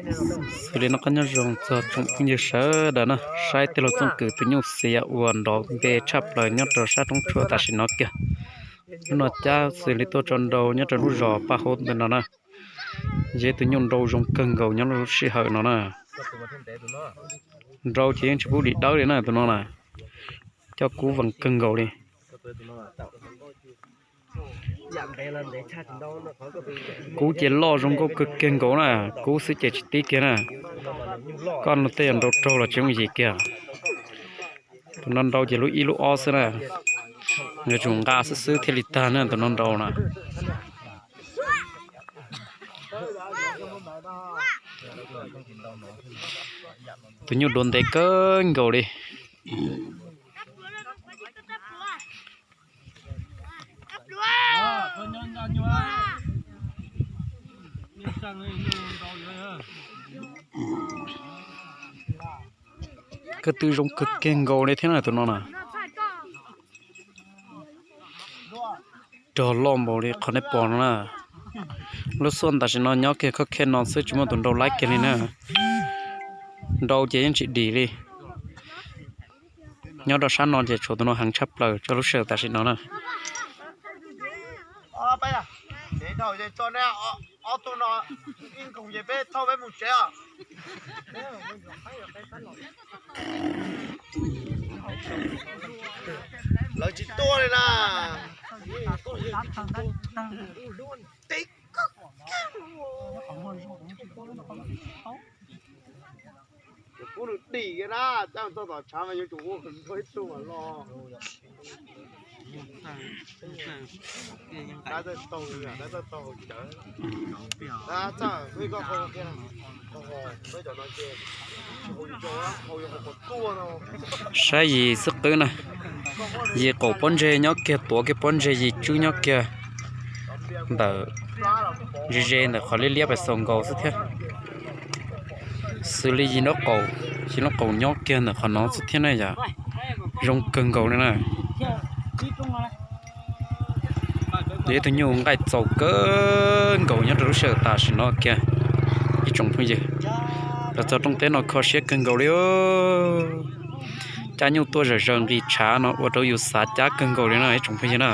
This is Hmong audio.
Xws li no qab nyob zoo txog tsoom phooj ywg sawv daws na, saib tij laug Txooj Kws tus nyuj xiav uas nrov npe tshaj plaws nyob rau sab roob tshuaj tam sim no kiag. Hnub no cab xws li tuaj tso nrau nyob rau lub zos Paj Haub ntawm no na. Yog tus nyuj nrau zoo kawg nkaus nyob lub sij hawm no na. Nrau ces yeej tsis pub dim dawb li na tus no na. Coj kub vees kawg nkaus li. Kub ces loj zoo nkauj kawg kiag nkaus na, kub xwb ces tsis tib kiag na. Koj no tej yog nrau raug los tsis yooj yim kiag. Tus no nrau ces lub ib lub ob xwb na, yuav tsum nqa xwb xwb thiaj li tag na tus no nrau na. Tus nyuj duav ntev kawg nkaus li. Koj twb zoo kawg kiag nkaus li thiab na tus no na. Rog loj npaum li qhov nej pom no na. Lub xuaj tam sim no nyob kiag khob khej no xwb tsis muaj tus nrau laib kiag li na. Nrau ces yeej tsis dim li. Nyob rau sab no ces tshuav tus no heev tshaj plaws tso lub sij hawm tam sim no na. Lawv tsis tuaj li na. Pub nws dim kiag na, cab txog tom tshav mas yuav tsum ua nrog ib tug los. Saib yim xwb qwb na, yim qaum pob ntseg nyob kiag tuav kiag pob ntseg yim tswb nyob kiag ntawm ze ze ntawm qhov liab liab pes xaus nkaus xwb thiab. Xws li yim nraub qaum, yim nraub qaum nyob kiag ntawm qhov no xwb thiab na yom. Zoo kawg nkaus li na. Yog ib tug nyuj nqaij txaus kawg nkaus nyob rau lub sij hawm tam sim no kiag ib tsoom phooj ywg. Los txog rooj teb no kho siab kawg nkaus li. Cab nyuj tuaj zawm zaws nqis tshav no ua rau yus xav cab kawg nkaus li na ib tsoom phooj ywg na.